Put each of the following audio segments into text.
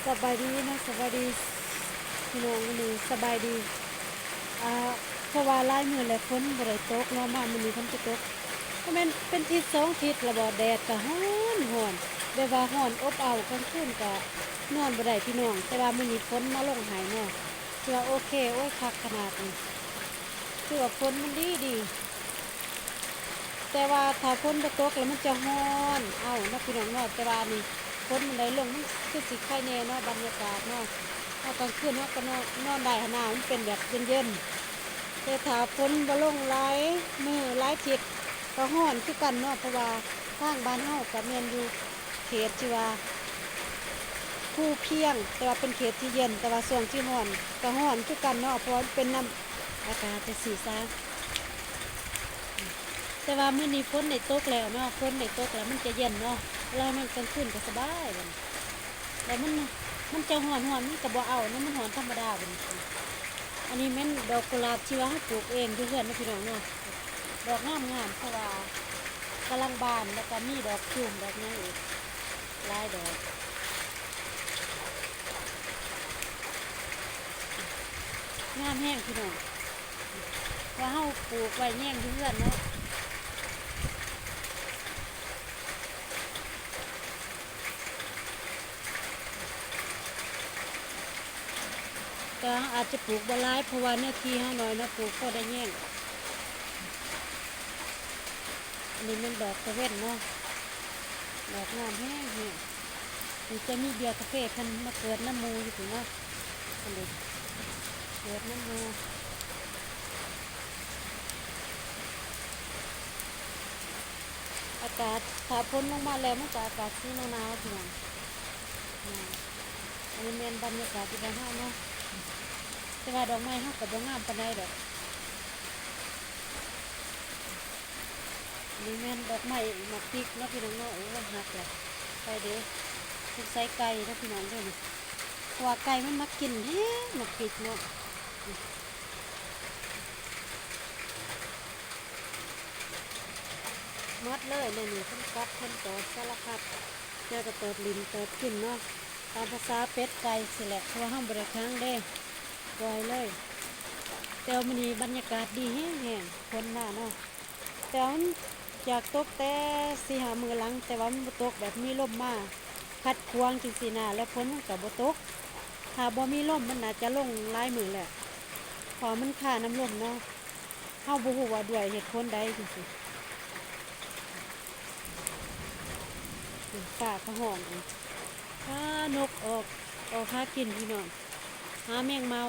ສະບາຍດີເນາະ ສະບາຍດີພີ່ນ້ອງ ມື້ນີ້ສະບາຍດີ. ອ່າ ເພາະວ່າຫຼາຍມື້ແລ້ວຝົນບໍ່ໄດ້ຕົກເນາະ ມາມື້ນີ້ຝົນກໍຕົກ ກໍແມ່ນເປັນທິດສອງທິດແລ້ວບໍ ແດດກໍຮ້ອນໆ ແບບວ່າຮ້ອນອົບເອົາ ກາງຄືນກໍນອນບໍ່ໄດ້ພີ່ນ້ອງ. ແຕ່ວ່າມື້ນີ້ຝົນມາລົງໃຫ້ເນາະ ຖືວ່າໂອເຄ. ໂອ້ຍ ຄັກຂະໜາດນີ້ ຄືວ່າຝົນມັນດີໆ. ແຕ່ວ່າຖ້າຝົນບໍ່ຕົກແລ້ວມັນຈະຮ້ອນເອົາເນາະພີ່ນ້ອງເນາະ. ແຕ່ວ່າອັນນີ້ຝົນມັນໄດ້ລົງ ມັນຄືຊິໄຄແດ່ເນາະ ບັນຍາກາດເນາະ. ເຮົາກາງຄືນເຮົາກໍນອນ ນອນໄດ້ຫັ້ນນາ ມັນເປັນແບບເຢັນໆ. ແຕ່ຖ້າຝົນບໍ່ລົງຫຼາຍມື້ຫຼາຍທິດກໍຮ້ອນຄືກັນເນາະ ເພາະວ່າທາງບ້ານເຮົາກໍແມ່ນຢູ່ເຂດທີ່ວ່າພູພຽງ ແຕ່ວ່າເປັນເຂດທີ່ເຢັນ ແຕ່ວ່າຊ່ວງທີ່ຮ້ອນກໍຮ້ອນຄືກັນເນາະ ເພາະວ່າມັນເປັນນ້ຳ ອາກາດຈັ່ງຊີ້ຊະ. ແຕ່ວ່າມື້ນີ້ຝົນໄດ້ຕົກແລ້ວເນາະ ຝົນໄດ້ຕົກແລ້ວມັນຈະເຢັນເນາະ ເວລານອນກາງຄືນກໍສະບາຍບັດນີ້. ແລ້ວມັນ ມັນຈະຮ້ອນໆ ມັນກໍບໍ່ເອົາເນາະ ມັນຮ້ອນທຳມະດາບັດນີ້. ອັນນີ້ແມ່ນດອກກຸຫຼາບທີ່ວ່າເຮົາປູກເອງຢູ່ເຮືອນເນາະພີ່ນ້ອງເນາະ ດອກງາມໆ ເພາະວ່າກຳລັງບານ ແລ້ວກໍມີດອກຕູມດອກຫຍັງອີກ ຫຼາຍດອກ ງາມແຮງພີ່ນ້ອງ. ວ່າເຮົາປູກໄວ້ແຍງຢູ່ເຮືອນເນາະ ແຕ່ເຮົາອາດຈະປູກບໍ່ຫຼາຍ ເພາະວ່າເນື້ອທີ່ເຮົາໜ້ອຍເນາະ ປູກພໍໄດ້ແຍງ. ອັນນີ້ແມ່ນດອກຕາເວັນເນາະ ດອກງາມແຮງໆ. ນີ້ຈະມີເບ້ຍກາເຟເພິ່ນມາເກີດນຳໝູ່ຢູ່ພຸ້ນເນາະ ອັນນີ້ເກີດນຳໝູ່. ອາກາດ ຖ້າຝົນລົງມາແລ້ວ ມັນຈະອາກາດສີໜາວໆ ພີ່ນ້ອງ. ອັນນີ້ແມ່ນບັນຍາກາດທີ່ບ້ານເຮົາເນາະ ແຕ່ວ່າດອກໄມ້ເຮົາກໍບໍ່ງາມປານໃດດອກ. ນີ້ແມ່ນດອກໄມ້ໝາກປິກເນາະ ພີ່ນ້ອງເນາະ. ໂອ້ຍ ຫັກແລ້ວ ໄປເດ້ ສົງໄສໄກ່ເນາະ ພີ່ນ້ອງເດີນີ້ ເພາະວ່າໄກ່ມັນມາກິນແຮງໝາກປິກເນາະ. ໝົດເລີຍໃນນີ້ ເພິ່ນກັດ ເພິ່ນຕອດສາລະພັດ ແລ້ວກໍຕອດຫຼິ້ນຕອດກິນເນາະ ຕາມພາສາເປັດໄກ່ຊີ້ແຫຼະ ເພາະວ່າເຮົາບໍ່ໄດ້ຂັງເດ້ ປ່ອຍເລີຍ. ແຕ່ວ່າມື້ນີ້ບັນຍາກາດດີແຮງໆ ຝົນມາເນາະ. ແຕ່ວ່າມັນຢາກຕົກແຕ່ສີ່ຫ້າມື້ຫຼັງ ແຕ່ວ່າມັນບໍ່ຕົກ ແບບມີລົມມາຂັດຂວາງຈັ່ງຊີ້ນະ ແລ້ວຝົນມັນກໍບໍ່ຕົກ. ຖ້າບໍ່ມີລົມມັນໜ້າຈະລົງຫຼາຍມື້ແລ້ວ ເພາະວ່າມັນຄານຳລົມເນາະ ເຮົາບໍ່ຮູ້ວ່າດ້ວຍເຫດຜົນໃດຈັ່ງຊີ້. ຟ້າກໍຮ້ອງອີກ ພານົກອອກ ອອກຫາກິນ ພີ່ນ້ອງ ຫາແມງເມົາ.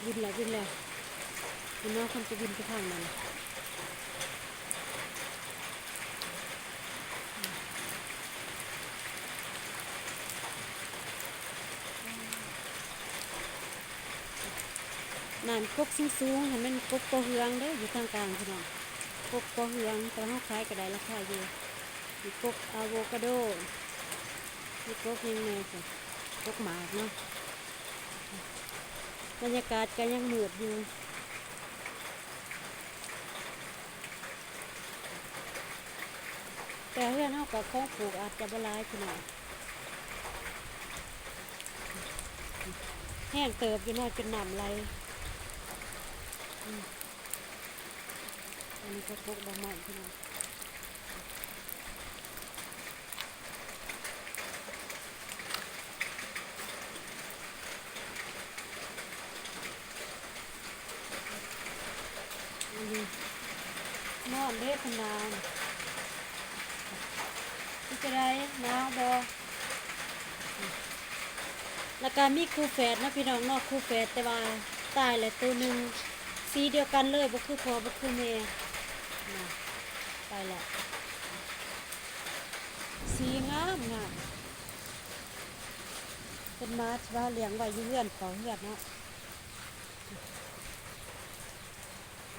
ບິນແລ້ວ ບິນແລ້ວ ເຫັນບໍ່ ມັນຈະບິນໄປທາງນັ້ນ. ນັ້ນ ກົກສູງໆ ຫັ້ນແມ່ນກົກປໍເຮືອງເດ້ ຢູ່ທາງກາງ ພີ່ນ້ອງ ກົກປໍເຮືອງ ແຕ່ເຮົາຂາຍກໍໄດ້ລາຄາຢູ່. ມີກົກອາໂວຄາໂດ ມີກົກຫຍັງແດ່ ກົກໝາກເນາະ. ບັນຍາກາດກໍຍັງມືດຢູ່ ແຕ່ເຮືອນເຮົາກໍຂອງປູກອາດຈະບໍ່ຫຼາຍ ພີ່ນ້ອງ ແຮງເຕີບຢູ່ເນາະ ຈົນນ້ຳໄຫຼ. ອືມ ອັນນີ້ກໍກົກດອກໄມ້ ພີ່ນ້ອງ. ນອນເດ້ ເພິ່ນວ່າ ເປັນຈັ່ງໃດ ໜາວບໍ່? ແລ້ວກໍມີຄູ່ແຝດເນາະ ພີ່ນ້ອງເນາະ ຄູ່ແຝດ ແຕ່ວ່າຕາຍແລ້ວໂຕໜຶ່ງ ສີດຽວກັນເລີຍ ບໍ່ຄືພໍ່ບໍ່ຄືແມ່ ນະ ໄປແລ້ວ. ສີງາມໆ ເປັນໝາທີ່ວ່າລ້ຽງໄວ້ຢູ່ເຮືອນ ເຝົ້າເຮືອນເນາະ. ອ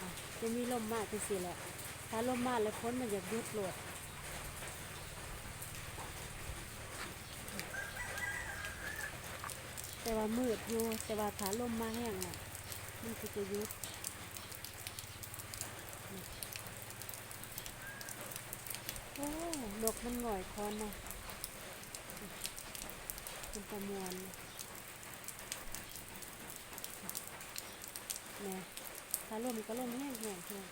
າ ຈະມີລົມມາຈັ່ງຊີ້ແຫຼະ ຖ້າລົມມາແລ້ວ ຝົນມັນຢາກຢຸດໂລດ. ແຕ່ວ່າມືດຢູ່ ແຕ່ວ່າຖ້າລົມມາແຮງນະ ມັນຄືຈະຢຸດ. ໂອ້ ນົກມັນຫງອຍຄອນເນາະ. เป็นตาม่วน แหม ถ้าลมก็ลมแฮงๆ พี่น้อง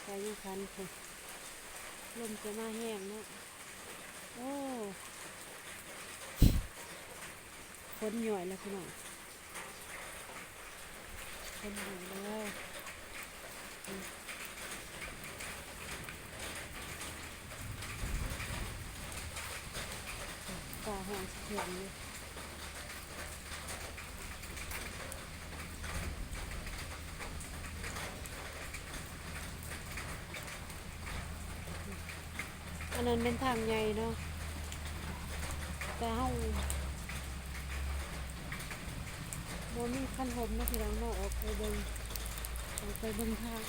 ไปยังคันพุ้น ลมจะมาแฮงเนาะ โอ้ ฝนย้อยแล้วพี่น้อง ฝนย้อยแล้ว ฟ้าห้องสะเทือนอยู่ อันนั้นแม่นทางใหญ่เนาะ แต่เฮาบ่มีคันหมเนาะพี่น้องเนาะ ออกไปเบิ่ง ออกไปเบิ่งทาง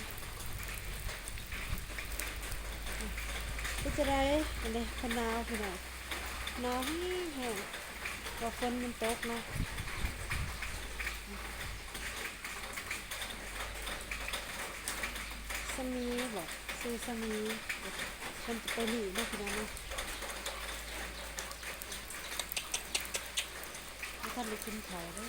เป็นจั่งใด๋ อันนี้เพิ่นหนาวพี่น้อง หนาวแฮงๆ ว่าฝนมันตกเนาะ สามีบอก ชื่อสามี เพิ่นจะไปหลีเนาะพี่น้องเนาะ บ่ทันได้กินข้าวเด้อ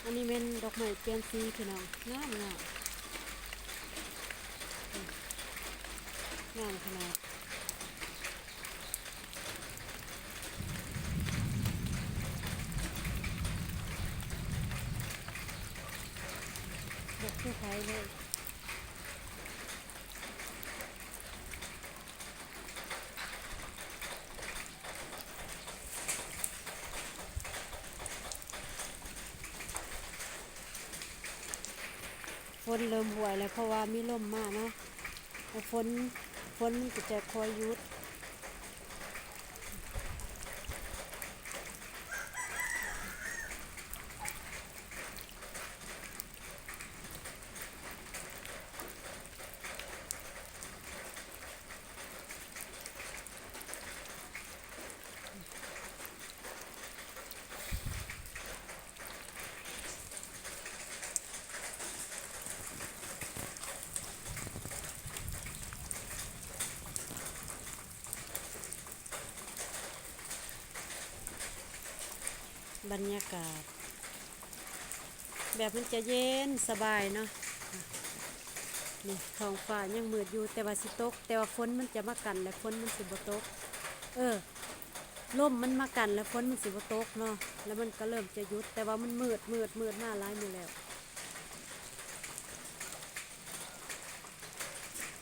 อันนี้แม่นดอกไม้เปลี่ยนสีพี่น้อง งามๆ งามขนาด ดอกคือไผเลย ฝนเริ่มหวยแล้ว เพราะว่ามีลมมาเนาะ แล้วฝน ฝนมันก็จะค่อยหยุด บรรยากาศ แบบมันจะเย็นสบายเนาะ นี่ท้องฟ้ายังมืดอยู่ แต่ว่าสิตก แต่ว่าฝนมันจะมากั้น และฝนมันสิบ่ตก เออ ลมมันมากั้น และฝนมันสิบ่ตกเนาะ แล้วมันก็เริ่มจะหยุด แต่ว่ามันมืด มืด มืดมาหลายมื้อแล้ว